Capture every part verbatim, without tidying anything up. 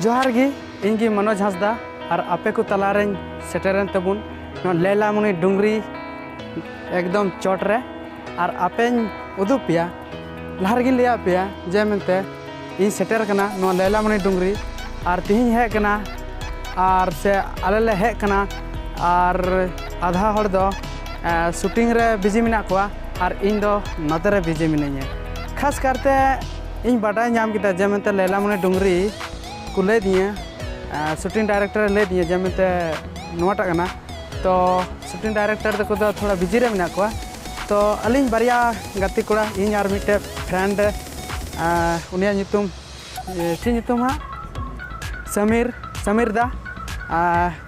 ᱡᱚᱦᱟᱨ ᱜᱮ, ᱤᱧ ᱜᱮ ᱢᱚᱱᱳᱡᱽ ᱦᱟᱸᱥᱫᱟ᱾ ᱟᱨ ᱟᱯᱮ ᱠᱚ ᱛᱟᱞᱟᱨᱮᱧ ᱥᱮᱴᱮᱨᱮᱱ ᱛᱟᱵᱚᱱ ᱱᱚᱣᱟ ᱞᱮᱞᱟᱢᱚᱱᱤ ᱰᱩᱝᱨᱤ ᱮᱠᱫᱚᱢ ᱪᱚᱴ ᱨᱮ᱾ ᱟᱨ ᱟᱯᱮᱧ ᱩᱫᱩᱜ ᱯᱮᱭᱟ, ᱞᱟᱦᱟ ᱨᱮᱜᱮᱧ ᱞᱟᱹᱭᱟᱫ ᱯᱮᱭᱟ ᱡᱮ ᱢᱮᱱᱛᱮ ᱤᱧ ᱥᱮᱴᱮᱨ ᱠᱟᱱᱟ ᱱᱚᱣᱟ ᱞᱮᱞᱟᱢᱚᱱᱤ ᱰᱩᱝᱨᱤ᱾ ᱟᱨ ᱛᱮᱦᱮᱧ ᱦᱮᱡ ᱠᱟᱱᱟ, ᱟᱨ ᱥᱮ ᱟᱞᱮ ᱞᱮ ᱦᱮᱡ ᱠᱟᱱᱟ, ᱟᱨ ᱟᱫᱷᱟ ᱦᱚᱲ ᱫᱚ ᱥᱩᱴᱤᱝ ᱨᱮ ᱵᱤᱡᱤ ᱢᱮᱱᱟᱜ ᱠᱚᱣᱟ, ᱟᱨ ᱤᱧ ᱫᱚ ᱱᱚᱛᱮ ᱨᱮ ᱵᱤᱡᱤ ᱢᱤᱱᱟᱹᱧᱟ᱾ ᱠᱷᱟᱥ ᱠᱟᱨᱛᱮ ᱤᱧ ᱵᱟᱰᱟᱭ ᱧᱟᱢ ᱠᱮᱫᱟ ᱡᱮ ᱢᱮᱱᱛᱮ ᱞᱮᱞᱟᱢᱚᱱᱤ ᱰᱩᱝᱨᱤ ᱠᱚ ᱞᱟᱹᱭ ᱫᱤᱧᱟᱹ, ᱥᱩᱴᱤᱝ ᱰᱟᱭᱨᱮᱠᱴᱚᱨᱮ ᱞᱟᱹᱭ ᱫᱤᱧᱟᱹ ᱡᱮ ᱢᱮᱱᱛᱮ ᱱᱚᱣᱟᱴᱟᱜ ᱠᱟᱱᱟ᱾ ᱛᱚ ᱥᱩᱴᱤᱝ ᱰᱟᱭᱨᱮᱠᱴᱚᱨ ᱛᱟᱠᱚ ᱫᱚ ᱛᱷᱚᱲᱟ ᱵᱤᱡᱤ ᱨᱮ ᱢᱮᱱᱟᱜ ᱠᱚᱣᱟ᱾ ᱛᱚ ᱟᱹᱞᱤᱧ ᱵᱟᱨᱭᱟ ᱜᱟᱛᱮ ᱠᱚᱲᱟ, ᱤᱧ ᱟᱨ ᱢᱤᱫᱴᱮᱡ ᱯᱷᱨᱮᱱᱰ, ᱩᱱᱤᱭᱟᱜ ᱧᱩᱛᱩᱢ, ᱪᱮᱫ ᱧᱩᱛᱩᱢ ᱦᱟᱸᱜ? ᱥᱟᱢᱤᱨ, ᱥᱟᱢᱤᱨ ᱫᱟ᱾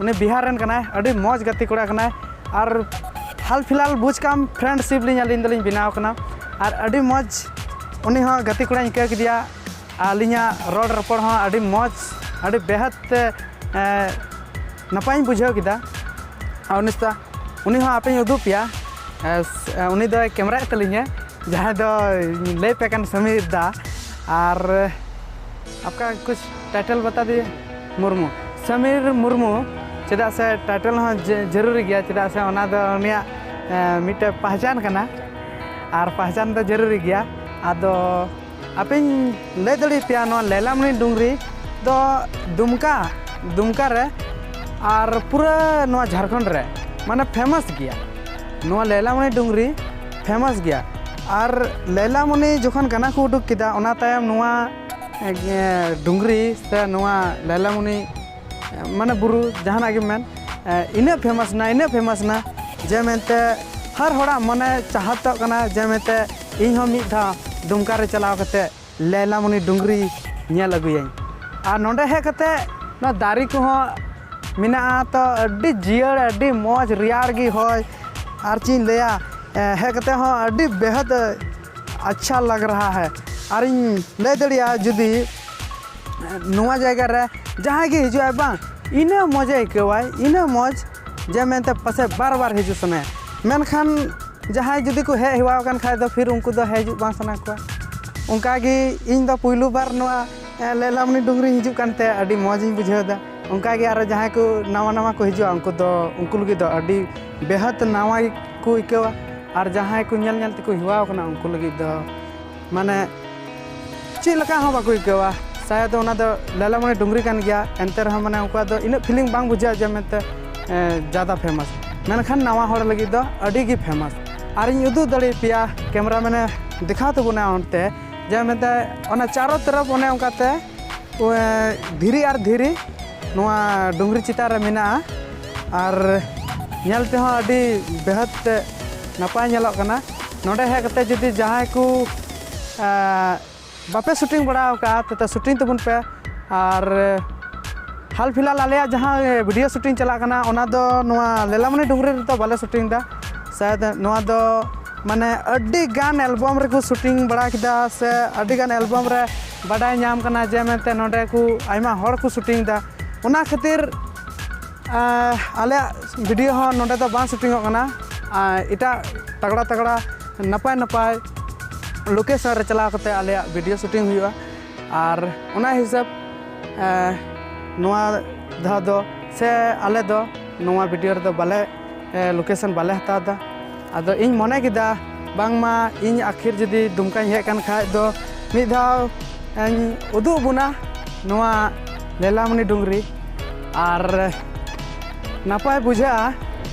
ᱩᱱᱤ ᱵᱤᱦᱟᱨ ᱨᱮᱱ ᱠᱟᱱᱟᱭ, ᱟᱹᱰᱤ ᱢᱚᱡᱽ ᱜᱟᱛᱮ ᱠᱚᱲᱟ ᱠᱟᱱᱟᱭ᱾ ᱟᱨ ᱦᱟᱞ ᱯᱷᱤᱞᱦᱟᱞ ᱵᱩᱡᱽ ᱠᱟᱢ ᱯᱷᱨᱮᱱᱰᱥᱤᱯ ᱞᱤᱧ ᱟᱹᱞᱤᱧ ᱫᱚᱞᱤᱧ ᱵᱮᱱᱟᱣ ᱠᱟᱱᱟ᱾ ᱟᱨ ᱟᱹᱰᱤ ᱢᱚᱡᱽ ᱩᱱᱤ ᱦᱚᱸ ᱜᱟᱛᱮ ᱠᱚᱲᱟᱧ ᱟᱹᱭᱠᱟᱹᱣ ᱠᱮᱫᱮᱭᱟ᱾ ᱟᱹᱞᱤᱧᱟᱜ ᱨᱚᱲ ᱨᱚᱯᱚᱲ ᱦᱚᱸ ᱟᱹᱰᱤ ᱢᱚᱡᱽ, ᱟᱹᱰᱤ ᱵᱮᱦᱟᱫ ᱛᱮ, ᱮ, ᱱᱟᱯᱟᱭᱤᱧ ᱵᱩᱡᱷᱟᱹᱣ ᱠᱮᱫᱟ᱾ ᱟᱨ ᱩᱱᱤ ᱥᱟ-, ᱩᱱᱤ ᱦᱚᱸ ᱟᱯᱮᱧ ᱩᱫᱩᱜ ᱯᱮᱭᱟ᱾ ᱮ, ᱥ-, ᱮ, ᱩᱱᱤ ᱫᱚᱭ ᱠᱮᱢᱮᱨᱟᱭᱮᱫ ᱛᱟᱹᱞᱤᱧᱟ, ᱡᱟᱦᱟᱸᱭ ᱫᱚ ᱞᱟᱹᱭ ᱯᱮ ᱠᱟᱱ ᱥᱟᱢᱤᱨ ᱫᱟ᱾ ᱟᱨ ᱟᱯᱠᱟ ᱠᱩᱪ ᱴᱟᱭᱴᱮᱞ ᱵᱟᱛᱟ ᱫᱤᱭᱮ? ᱢᱩᱨᱢᱩ, ᱥᱟᱢᱤᱨ ᱢᱩᱨᱢᱩ᱾ ᱪᱮᱫᱟᱜ ᱥᱮ ᱴᱟᱭᱴᱮᱞ ᱦᱚᱸ ᱡᱮ-, ᱡᱟᱹᱨᱩᱨᱤ ᱜᱮᱭᱟ, ᱪᱮᱫᱟᱜ ᱥᱮ ᱚᱱᱟ ᱫᱚ ᱩᱱᱤᱭᱟᱜ, ᱮ, ᱢᱤᱫᱴᱮᱡ ᱯᱟᱦᱪᱟᱱ ᱠᱟᱱᱟ᱾ ᱟᱨ ᱯᱟᱦᱪᱟᱱ ᱫᱚ ᱡᱟᱹᱨᱩᱨᱤ ᱜᱮᱭᱟ᱾ ᱟᱫᱚ ᱟᱯᱮᱧ ᱞᱟᱹᱭ ᱫᱟᱲᱮᱭᱟᱯᱮᱭᱟ, ᱱᱚᱣᱟ ᱞᱮᱞᱟᱢᱚᱱᱤ ᱰᱩᱝᱨᱤ ᱫᱚ ᱫᱩᱢᱠᱟ, ᱫᱩᱢᱠᱟ ᱨᱮ ᱟᱨ ᱯᱩᱨᱟᱹ ᱱᱚᱣᱟ ᱡᱷᱟᱲᱠᱷᱚᱸᱰ ᱨᱮ ᱢᱟᱱᱮ ᱯᱷᱮᱢᱟᱥ ᱜᱮᱭᱟ᱾ ᱱᱚᱣᱟ ᱞᱮᱞᱟᱢᱚᱱᱤ ᱰᱩᱝᱨᱤ ᱯᱷᱮᱢᱟᱥ ᱜᱮᱭᱟ᱾ ᱟᱨ ᱞᱮᱞᱟᱢᱚᱱᱤ ᱡᱚᱠᱷᱚᱱ ᱜᱟᱱᱟ ᱠᱚ ᱩᱰᱩᱠ ᱠᱮᱫᱟ, ᱚᱱᱟ ᱛᱟᱭᱚᱢ ᱱᱚᱣᱟ, ᱮ, ᱰᱩᱝᱨᱤ ᱥᱮ ᱱᱚᱣᱟ ᱞᱮᱞᱟᱢᱚᱱᱤ, ᱢᱟᱱᱮ ᱵᱩᱨᱩ, ᱡᱟᱦᱟᱱᱟᱜ ᱜᱮᱢ ᱢᱮᱱ, ᱮ, ᱤᱱᱟᱹᱜ ᱯᱷᱮᱢᱟᱥ ᱮᱱᱟ, ᱤᱱᱟᱹᱜ ᱯᱷᱮᱢᱟᱥ ᱮᱱᱟ ᱡᱮ ᱢᱮᱱᱛᱮ ᱦᱟᱨ ᱦᱚᱲᱟᱜ ᱢᱚᱱᱮ ᱪᱟᱦᱟᱛᱚᱜ ᱠᱟᱱᱟ ᱡᱮ ᱢᱮᱱᱛᱮ ᱤᱧ ᱦᱚᱸ ᱢᱤᱫ ᱫᱷᱟᱣ ᱫᱩᱢᱠᱟ ᱨᱮ ᱪᱟᱞᱟᱣ ᱠᱟᱛᱮ ᱞᱮᱞᱟᱢᱚᱱᱤ ᱰᱩᱝᱨᱤ ᱧᱮᱞ ᱟᱹᱜᱩᱭᱟᱹᱧ᱾ ᱟᱨ ᱱᱚᱸᱰᱮ ᱦᱮᱡ ᱠᱟᱛᱮ ᱱᱚᱣᱟ ᱫᱟᱨᱮ ᱠᱚᱦᱚᱸ ᱢᱮᱱᱟᱜᱼᱟ, ᱛᱚ ᱟᱹᱰᱤ ᱡᱤᱭᱟᱹᱲ, ᱟᱹᱰᱤ ᱢᱚᱡᱽ, ᱨᱮᱭᱟᱲ ᱜᱮ ᱦᱚᱭ᱾ ᱟᱨ ᱪᱮᱫ ᱤᱧ ᱞᱟᱹᱭᱟ, ᱮ, ᱦᱮᱡ ᱠᱟᱛᱮ ᱦᱚᱸ ᱟᱹᱰᱤ ᱵᱮᱦᱟᱫ ᱟᱪᱪᱷᱟ ᱞᱟᱜᱽ ᱨᱟᱦᱟ ᱦᱟᱭ᱾ ᱟᱨᱤᱧ ᱞᱟᱹᱭ ᱫᱟᱲᱮᱭᱟᱜᱼᱟ, ᱡᱩᱫᱤ ᱱᱚᱣᱟ ᱡᱟᱭᱜᱟ ᱨᱮ ᱡᱟᱦᱟᱸᱭ ᱜᱮ ᱦᱤᱡᱩᱜᱼᱟᱭ ᱵᱟᱝ, ᱤᱱᱟᱹ ᱢᱚᱡᱮ ᱟᱹᱭᱠᱟᱹᱣᱟᱭ, ᱤᱱᱟᱹ ᱢᱚᱡᱽ ᱡᱮ ᱢᱮᱱᱛᱮ ᱯᱟᱥᱮᱡ ᱵᱟᱨ ᱵᱟᱨ ᱦᱤᱡᱩᱜ ᱥᱟᱱᱟᱭᱟ᱾ ᱢᱮᱱᱠᱷᱟᱱ ᱡᱟᱦᱟᱸᱭ ᱡᱩᱫᱤ ᱠᱚ ᱦᱮᱡ ᱦᱮᱣᱟ ᱟᱠᱟᱱ ᱠᱷᱟᱡ ᱫᱚ ᱯᱷᱤᱨ ᱩᱱᱠᱩ ᱫᱚ ᱦᱤᱡᱩᱜ ᱵᱟᱝ ᱥᱟᱱᱟ ᱠᱚᱣᱟ᱾ ᱚᱱᱠᱟ ᱜᱮ ᱤᱧ ᱫᱚ ᱯᱩᱭᱞᱩ ᱵᱟᱨ ᱱᱚᱣᱟ ᱞᱮᱞᱟᱢᱚᱱᱤ ᱰᱩᱝᱨᱤ ᱦᱤᱡᱩᱜ ᱠᱟᱱᱛᱮ ᱟᱹᱰᱤ ᱢᱚᱡᱽ ᱤᱧ ᱵᱩᱡᱷᱟᱹᱣ ᱮᱫᱟ᱾ ᱚᱱᱠᱟᱜᱮ ᱟᱨᱚ ᱡᱟᱦᱟᱸᱭ ᱠᱚ ᱱᱟᱣᱟ ᱱᱟᱣᱟ ᱠᱚ ᱦᱤᱡᱩᱜᱼᱟ, ᱩᱱᱠᱩ ᱫᱚ, ᱩᱱᱠᱩ ᱞᱟᱹᱜᱤᱫ ᱫᱚ ᱟᱹᱰᱤ ᱵᱮᱦᱟᱫ ᱱᱟᱣᱟ ᱜᱮᱠᱚ ᱟᱹᱭᱠᱟᱹᱣᱟ᱾ ᱟᱨ ᱡᱟᱦᱟᱸᱭ ᱠᱚ ᱧᱮᱞ ᱧᱮᱞ ᱛᱮᱠᱚ ᱦᱮᱣᱟᱣ ᱠᱟᱱᱟ, ᱩᱱᱠᱩ ᱞᱟᱹᱜᱤᱫ ᱫᱚ ᱢᱟᱱᱮ ᱪᱮᱫ ᱞᱮᱠᱟ ᱦᱚᱸ ᱵᱟᱠᱚ ᱟᱹᱭᱠᱟᱹᱣᱟ᱾ ᱥᱟᱭᱟᱫ ᱚᱱᱟ ᱫᱚ ᱞᱮᱞᱟᱢᱚᱱᱤ ᱰᱩᱝᱨᱤ ᱠᱟᱱ ᱜᱮᱭᱟ, ᱮᱱᱛᱮ ᱨᱮᱦᱚᱸ ᱢᱟᱱᱮ ᱩᱱᱠᱩᱣᱟᱜ ᱫᱚ ᱤᱱᱟᱹᱜ feeling ᱵᱟᱝ ᱵᱩᱡᱷᱟᱹᱜᱼᱟ ᱡᱮ ᱢᱮᱱᱛᱮ ᱮ, ᱡᱟᱫᱟ famous᱾ ᱢᱮᱱᱠᱷᱟᱱ ᱱᱟᱣᱟ ᱦᱚᱲ ᱞᱟᱹᱜᱤᱫ ᱫᱚ ᱟᱹᱰᱤ ᱜᱮ famous᱾ ᱟᱨᱤᱧ ᱩᱫᱩᱜ ᱫᱟᱲᱮᱭᱟᱯᱮᱭᱟ, cameraman ᱮ ᱫᱮᱠᱷᱟᱣ ᱛᱟᱵᱚᱱᱟ ᱚᱱᱛᱮ, ᱡᱮ ᱢᱮᱱᱛᱮ ᱚᱱᱟ ᱪᱟᱨᱚ ᱛᱚᱨᱚᱯ ᱚᱱᱮ ᱚᱱᱠᱟᱛᱮ ᱮ, ᱫᱷᱤᱨᱤ ᱟᱨ ᱫᱷᱤᱨᱤ ᱱᱚᱣᱟ ᱰᱩᱝᱨᱤ ᱪᱮᱛᱟᱱ ᱨᱮ ᱢᱮᱱᱟᱜᱼᱟ᱾ ᱟᱨ ᱧᱮᱞ ᱛᱮᱦᱚᱸ ᱟᱹᱰᱤ ᱵᱮᱦᱟᱫ ᱛᱮ ᱱᱟᱯᱟᱭ ᱧᱮᱞᱚᱜ ᱠᱟᱱᱟ᱾ ᱱᱚᱰᱮ ᱦᱮᱡ ᱠᱟᱛᱮ ᱡᱩᱫᱤ ᱡᱟᱦᱟᱸᱭ ᱠᱚ ᱮ, ᱵᱟᱯᱮ shooting ᱵᱟᱲᱟ ᱟᱠᱟᱫᱼᱟ, ᱛᱚ shooting ᱛᱟᱵᱚᱱ ᱯᱮ᱾ ᱟᱨ ᱦᱟᱞ ᱯᱷᱤᱞᱦᱟᱞ ᱟᱞᱮᱭᱟᱜ ᱡᱟᱦᱟᱸ video shooting ᱪᱟᱞᱟᱜ ᱠᱟᱱᱟ, ᱚᱱᱟ ᱫᱚ ᱱᱚᱣᱟ ᱞᱮᱞᱟᱢᱚᱱᱤ ᱰᱩᱝᱨᱤ ᱨᱮᱫᱚ ᱵᱟᱞᱮ shooting ᱮᱫᱟ᱾ ᱥᱟᱭᱟᱫ ᱱᱚᱣᱟ ᱫᱚ ᱢᱟᱱᱮ ᱟᱹᱰᱤ ᱜᱟᱱ album ᱨᱮᱠᱚ shooting ᱵᱟᱲᱟ ᱠᱮᱫᱟ, ᱥᱮ ᱟᱹᱰᱤ ᱜᱟᱱ album ᱨᱮ ᱵᱟᱰᱟᱭ ᱧᱟᱢ ᱠᱟᱱᱟ ᱡᱮ ᱢᱮᱱᱛᱮ ᱱᱚᱰᱮ ᱠᱚ ᱟᱭᱢᱟ ᱦᱚᱲ ᱠᱚ shooting ᱮᱫᱟ᱾ ᱚᱱᱟ ᱠᱷᱟᱹᱛᱤᱨ ᱟᱨ ᱟᱞᱮᱭᱟᱜ video ᱦᱚᱸ ᱱᱚᱰᱮ ᱫᱚ ᱵᱟᱝ shooting ᱚᱜ ᱠᱟᱱᱟ᱾ ᱟᱨ ᱮᱴᱟᱜ ᱛᱟᱜᱽᱲᱟ ᱛᱟᱜᱽᱲᱟ ᱱᱟᱯᱟᱭ ᱱᱟᱯᱟᱭ location ᱨᱮ ᱪᱟᱞᱟᱣ ᱠᱟᱛᱮ ᱟᱞᱮᱭᱟᱜ video shooting ᱦᱩᱭᱩᱜᱼᱟ᱾ ᱟᱨ ᱚᱱᱟ ᱦᱤᱥᱟᱹᱵ ᱮ, ᱱᱚᱣᱟ ᱫᱷᱟᱣ ᱫᱚ ᱥᱮ ᱟᱞᱮ ᱫᱚ ᱱᱚᱣᱟ video ᱨᱮᱫᱚ ᱵᱟᱞᱮ ᱮ, location ᱵᱟᱞᱮ ᱦᱟᱛᱟᱣ ᱮᱫᱟ᱾ ᱟᱫᱚ ᱤᱧ ᱢᱚᱱᱮ ᱠᱮᱫᱟ ᱵᱟᱝᱢᱟ ᱤᱧ ᱟᱹᱠᱷᱤᱨ ᱡᱩᱫᱤ ᱫᱩᱢᱠᱟᱧ ᱦᱮᱡ ᱠᱟᱱ ᱠᱷᱟᱡ ᱫᱚ ᱢᱤᱫ ᱫᱷᱟᱣ ᱤᱧ ᱩᱫᱩᱜ ᱵᱚᱱᱟ ᱱᱚᱣᱟ ᱞᱮᱞᱟᱢᱚᱱᱤ ᱰᱩᱝᱨᱤ, ᱟᱨ ᱱᱟᱯᱟᱭ ᱵᱩᱡᱷᱟᱹᱜᱼᱟ᱾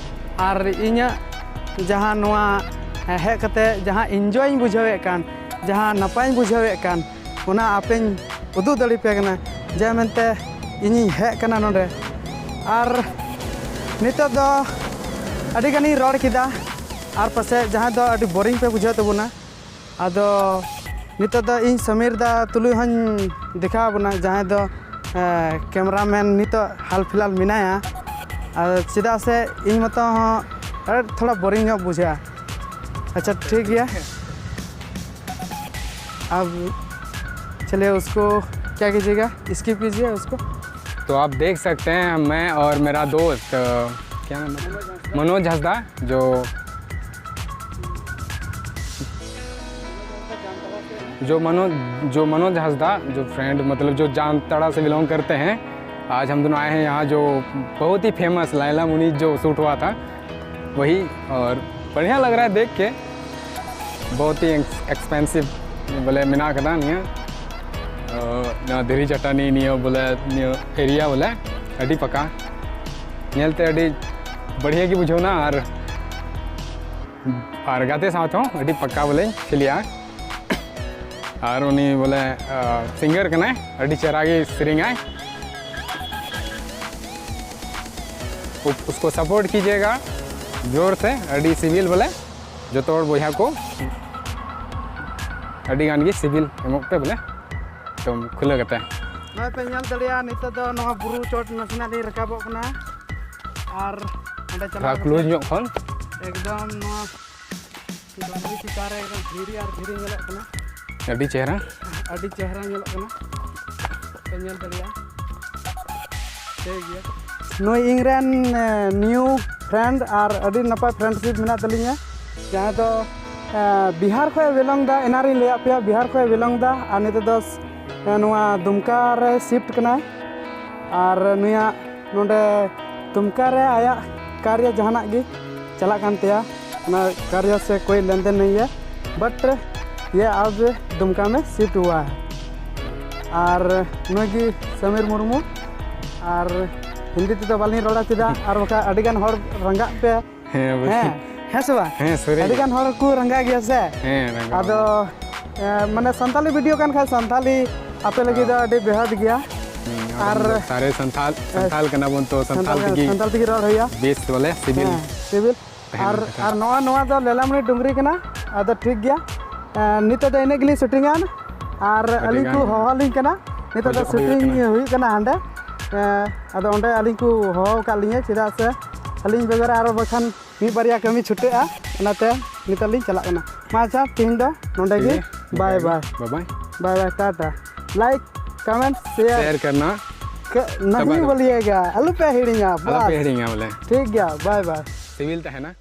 ᱟᱨ ᱤᱧᱟᱹᱜ ᱡᱟᱦᱟᱸ ᱱᱚᱣᱟ ᱦᱮᱡ ᱠᱟᱛᱮ ᱡᱟᱦᱟᱸ enjoy ᱤᱧ ᱵᱩᱡᱷᱟᱹᱣᱮᱫ ᱠᱟᱱ, ᱡᱟᱦᱟᱸ ᱱᱟᱯᱟᱭᱤᱧ ᱵᱩᱡᱷᱟᱹᱣᱮᱫ ᱠᱟᱱ, ᱚᱱᱟ ᱟᱯᱮᱧ ᱩᱫᱩᱜ ᱫᱟᱲᱮᱭᱟᱯᱮ ᱠᱟᱱᱟ ᱡᱮ ᱢᱮᱱᱛᱮ ᱤᱧᱤᱧ ᱦᱮᱡ ᱠᱟᱱᱟ ᱱᱚᱰᱮ᱾ ᱟᱨ ᱱᱤᱛᱚᱜ ᱫᱚ ᱟᱹᱰᱤ ᱜᱟᱱᱤᱧ ᱨᱚᱲ ᱠᱮᱫᱟ, ᱟᱨ ᱯᱟᱥᱮᱡ ᱡᱟᱦᱟᱸᱭ ᱫᱚ ᱟᱹᱰᱤ boring ᱯᱮ ᱵᱩᱡᱷᱟᱹᱣ ᱛᱟᱵᱚᱱᱟ᱾ ᱟᱫᱚ ᱱᱤᱛᱚᱜ ᱫᱚ ᱤᱧ ᱥᱚᱢᱤᱨ ᱫᱟ ᱛᱩᱞᱩᱡ ᱦᱚᱧ ᱫᱮᱠᱷᱟᱣ ᱟᱵᱚᱱᱟ, ᱡᱟᱦᱟᱸᱭ ᱫᱚ ᱮ, cameraman ᱱᱤᱛᱚᱜ ᱦᱟᱞ ᱯᱷᱤᱞᱦᱟᱞ ᱢᱮᱱᱟᱭᱟ᱾ ᱟᱨ ᱪᱮᱫᱟᱜ ᱥᱮ ᱤᱧ ᱢᱚᱛᱚ ᱦᱚᱸ ᱟᱹᱰᱤ ᱛᱷᱚᱲᱟ boring ᱧᱚᱜ ᱵᱩᱡᱷᱟᱹᱜᱼᱟ᱾ ᱟᱪᱪᱷᱟ, ᱴᱷᱤᱠ ᱜᱮᱭᱟ᱾ अब चलिए, उसको क्या कीजिएगा, skip कीजिए उसको। तो आप देख सकते हैं, मैं और मेरा दोस्त, अ, क्या नाम है? मनोज हंसदा, जो जो मनोज जो मनोज हंसदा, जो फ्रेंड, मतलब जो जामताड़ा से बिलोंग करते हैं, आज हम दोनों आए हैं यहाँ, जो बहुत ही फेमस लैला मुनीज जो शूट हुआ था, वही। और बढ़िया लग रहा है देख के, बहुत ही एक्सपेंसिव ᱵᱚᱞᱮ ᱢᱮᱱᱟᱜ ᱟᱠᱟᱫᱟ ᱱᱤᱭᱟᱹ, ᱟᱨ ᱱᱚᱣᱟ ᱫᱷᱤᱨᱤ ᱪᱟᱹᱴᱟᱹᱱᱤ ᱱᱤᱭᱟᱹ ᱵᱚᱞᱮ ᱱᱤᱭᱟᱹ ᱮᱨᱤᱭᱟ ᱵᱚᱞᱮ ᱟᱹᱰᱤ ᱯᱟᱠᱟ, ᱧᱮᱞᱛᱮ ᱟᱹᱰᱤ ᱵᱟᱹᱲᱤᱭᱟᱹ ᱜᱮ ᱵᱩᱡᱷᱟᱹᱣᱱᱟ᱾ ᱟᱨ ᱟᱨ ᱜᱟᱛᱮ ᱥᱟᱶ ᱛᱮᱦᱚᱸ ᱟᱹᱰᱤ ᱯᱟᱠᱟ ᱵᱚᱞᱮᱧ ᱠᱷᱮᱞᱮᱜᱼᱟ᱾ ᱟᱨ ᱩᱱᱤ ᱵᱚᱞᱮ ᱥᱤᱝᱜᱟᱨ ᱠᱟᱱᱟᱭ, ᱟᱹᱰᱤ ᱪᱮᱦᱨᱟ ᱜᱮ ᱥᱮᱨᱮᱧᱟᱭ᱾ ᱩᱥᱠᱳ ᱥᱟᱯᱳᱨᱴ ᱠᱤᱡᱤᱭᱮᱜᱟ ᱡᱳᱨ ᱥᱮ᱾ ᱟᱹᱰᱤ ᱥᱤᱵᱤᱞ ᱵᱚᱞᱮ ᱡᱚᱛᱚ ᱦᱚᱲ ᱵᱚᱭᱦᱟ ᱠᱚ ᱟᱹᱰᱤ ᱜᱟᱱ ᱜᱮ ᱥᱤᱵᱤᱞ ᱮᱢᱚᱜ ᱯᱮ ᱵᱚᱞᱮ ᱮᱠᱫᱚᱢ ᱠᱷᱩᱞᱟᱹ ᱠᱟᱛᱮ᱾ ᱱᱚᱜᱼᱚᱭ ᱯᱮ ᱧᱮᱞ ᱫᱟᱲᱮᱭᱟᱜᱼᱟ, ᱱᱤᱛᱚᱜ ᱫᱚ ᱱᱚᱣᱟ ᱵᱩᱨᱩ ᱪᱚᱴ ᱱᱟᱥᱮᱱᱟᱜ ᱞᱤᱧ ᱨᱟᱠᱟᱵᱚᱜ ᱠᱟᱱᱟ᱾ ᱟᱨ ᱚᱸᱰᱮ ᱪᱟᱞᱟᱣ ᱛᱷᱚᱲᱟ ᱠᱟᱛᱮ ᱠᱞᱳᱡᱽ ᱧᱚᱜ ᱠᱷᱚᱱ ᱮᱠᱫᱚᱢ ᱱᱚᱣᱟ ᱰᱩᱝᱨᱤ ᱪᱮᱛᱟᱱ ᱨᱮ ᱮᱠᱫᱚᱢ ᱫᱷᱤᱨᱤ ᱟᱨ ᱫᱷᱤᱨᱤ ᱧᱮᱞᱚᱜ ᱠᱟᱱᱟ᱾ ᱟᱹᱰᱤ ᱪᱮᱦᱨᱟ᱾ ᱟᱹᱰᱤ ᱪᱮᱦᱨᱟ ᱧᱮᱞᱚᱜ ᱠᱟᱱᱟ, ᱯᱮ ᱧᱮᱞ ᱫᱟᱲᱮᱭᱟᱜᱼᱟ᱾ ᱴᱷᱤᱠ ᱜᱮᱭᱟ᱾ ᱱᱩᱭ ᱤᱧ ᱨᱮᱱ ᱱᱤᱭᱩ ᱯᱷᱨᱮᱱᱰ ᱟᱨ ᱟᱹᱰᱤ ᱱᱟᱯᱟᱭ ᱯᱷᱨᱮᱱᱰᱥᱤᱯ ᱢᱮᱱᱟᱜ ᱛᱟᱹᱞᱤᱧᱟ, ᱡᱟᱦᱟᱸᱭ ᱫᱚ ᱵᱤᱦᱟᱨ ᱠᱷᱚᱱ ᱵᱤᱞᱚᱝ ᱫᱟ᱾ ᱮᱱᱟᱝ ᱨᱤᱧ ᱞᱟᱹᱭᱟᱫ ᱯᱮᱭᱟ, ᱵᱤᱦᱟᱨ ᱠᱷᱚᱱ ᱵᱤᱞᱚᱝ ᱫᱟ ᱟᱨ ᱱᱤᱛᱚᱜ ᱫᱚ ᱱᱚᱣᱟ ᱫᱩᱢᱠᱟ ᱨᱮ ᱥᱤᱯᱴ ᱠᱟᱱᱟᱭ᱾ ᱟᱨ ᱱᱩᱭᱟᱜ ᱱᱚᱰᱮ ᱫᱩᱢᱠᱟ ᱨᱮ ᱟᱭᱟᱜ ᱠᱟᱨᱭᱟ ᱡᱟᱦᱟᱱᱟᱜ ᱜᱮ ᱪᱟᱞᱟᱜ ᱠᱟᱱ ᱛᱟᱭᱟ, ᱚᱱᱟ ᱠᱟᱨᱭᱟ ᱥᱮ ᱠᱳᱭ ᱞᱮᱱᱫᱮᱱ ᱱᱟᱦᱤ ᱦᱮ, ᱵᱟᱴ ᱭᱮ ᱟᱵ ᱫᱩᱢᱠᱟ ᱢᱮ ᱥᱤᱯᱴ ᱦᱩᱣᱟ ᱦᱮ᱾ ᱟᱨ ᱱᱩᱭ ᱜᱮ ᱥᱟᱢᱤᱨ ᱢᱩᱨᱢᱩ᱾ ᱟᱨ ᱦᱤᱱᱫᱤ ᱛᱮᱫᱚ ᱵᱟᱹᱞᱤᱧ ᱨᱚᱲᱟ ᱪᱮᱫᱟᱜ, ᱟᱨ ᱵᱟᱠᱷᱟᱡ ᱟᱹᱰᱤᱜᱟᱱ ᱦᱚᱲ ᱨᱟᱸᱜᱟᱜ ᱯᱮ᱾ ᱦᱮᱸ ᱵᱷᱟᱹᱭ᱾ ᱦᱮᱸ, ᱦᱮᱸ ᱥᱮ ᱵᱟᱝ? ᱦᱮᱸ, ᱥᱟᱹᱨᱤ ᱜᱮ᱾ ᱟᱹᱰᱤᱜᱟᱱ ᱦᱚᱲ ᱠᱚ ᱨᱟᱸᱜᱟᱜ ᱜᱮᱭᱟ ᱥᱮ᱾ ᱦᱮᱸ, ᱨᱟᱸᱜᱟᱣ ᱟᱫᱚ ᱜᱮ᱾ ᱮ, ᱢᱟᱱᱮ ᱥᱟᱱᱛᱟᱞᱤ ᱵᱷᱤᱰᱤᱭᱳ ᱠᱟᱱ ᱠᱷᱟᱡ ᱥᱟᱱᱛᱟᱞᱤ ᱟᱯᱮ ᱞᱟᱹᱜᱤᱫ ᱫᱚ ᱦᱮᱸ᱾ ᱟᱹᱰᱤ ᱵᱮᱦᱟᱫ ᱜᱮᱭᱟ᱾ ᱦᱩᱸ, ᱟᱨ ᱟᱵᱚ ᱫᱚ ᱥᱟᱨᱮ ᱥᱟᱱᱛᱟᱞ, ᱮ, ᱥᱟᱱᱛᱟᱞ ᱠᱟᱱᱟ ᱵᱚᱱ ᱛᱚ ᱥᱟᱱᱛᱟᱞ ᱥᱟᱱᱛᱟᱞ ᱛᱮᱜᱮ ᱥᱟᱱᱛᱟᱞ ᱛᱮᱜᱮ ᱨᱚᱲ ᱦᱩᱭᱩᱜᱼᱟ᱾ ᱵᱮᱥ ᱵᱚᱞᱮ ᱥᱤᱵᱤᱞ ᱦᱮᱸ, ᱥᱤᱵᱤᱞ᱾ ᱛᱟᱦᱮᱱ ᱟᱨ, ᱠᱟᱛᱷᱟ᱾ ᱟᱨ ᱱᱚᱣᱟ, ᱱᱚᱣᱟ ᱫᱚ ᱞᱮᱞᱟᱢᱩᱱᱤ ᱰᱩᱝᱨᱤ ᱠᱟᱱᱟ᱾ ᱟᱫᱚ ᱴᱷᱤᱠ ᱜᱮᱭᱟ᱾ ᱮ, ᱱᱤᱛᱚᱜ ᱫᱚ ᱤᱱᱟᱹᱜ ᱜᱮᱞᱤᱧ ᱥᱩᱴᱤᱝᱟ᱾ ᱟᱨ ᱟᱹᱰᱤ ᱟᱹᱞᱤᱧ ᱠᱚ ᱜᱟᱱ ᱦᱚᱦᱚ ᱟᱹᱞᱤᱧ ᱠᱟᱱᱟ᱾ ᱱᱤᱛᱚᱜ ᱫᱚ ᱦᱤᱡᱩᱜ ᱦᱩᱭᱩᱜ ᱥᱩᱴᱤᱝ ᱠᱟᱱᱟ᱾ ᱦᱩᱭᱩᱜ ᱠᱟᱱᱟ ᱦᱟᱸᱰᱮ᱾ ᱮ, ᱟᱫᱚ ᱚᱸᱰᱮ ᱟᱹᱞᱤᱧ ᱠᱚ ᱦᱚᱦᱚ ᱟᱠᱟᱫ ᱞᱤᱧᱟᱹ, ᱪᱮᱫᱟᱜ ᱥᱮ ᱟᱹᱞᱤᱧ ᱵᱮᱜᱚᱨ ᱟᱨᱚ ᱵᱟᱠᱷᱟᱱ ᱢᱤᱫ ᱵᱟᱨᱭᱟ ᱠᱟᱹᱢᱤ ᱪᱷᱩᱴᱟᱹᱜᱼᱟ, ᱚᱱᱟᱛᱮ ᱱᱤᱛᱚᱜ ᱞᱤᱧ ᱪᱟᱞᱟᱜ ᱠᱟᱱᱟ᱾ ᱢᱟ ᱟᱪᱪᱷᱟ, ᱛᱮᱦᱮᱧ ᱫᱚ ᱱᱚᱸᱰᱮ ᱜᱮ᱾ ᱴᱷᱤᱠ ᱜᱮᱭᱟ, ᱵᱟᱭ ᱱᱚᱝᱠᱟ ᱜᱮ᱾ Bye. Bye bye. Bye bye, ᱴᱟᱴᱟ᱾ Like, comment, share. ᱥᱮᱭᱟᱨ ᱠᱟᱨᱱᱟ᱾ ᱠᱟ-, ᱱᱟᱦᱤ ᱛᱟᱵᱟᱫ᱾ ᱵᱷᱩᱞᱤᱭᱮᱜᱟ, ᱟᱞᱚ ᱯᱮ ᱦᱤᱲᱤᱧᱟ, ᱟᱞᱚ ᱯᱮ ᱵᱟᱥ᱾ ᱦᱤᱲᱤᱧᱟ ᱵᱚᱞᱮ᱾ ᱴᱷᱤᱠ ᱜᱮᱭᱟ, ᱵᱟᱭ ᱵᱟᱭ᱾ ᱥᱤᱵᱤᱞ ᱛᱟᱦᱮᱱᱟ᱾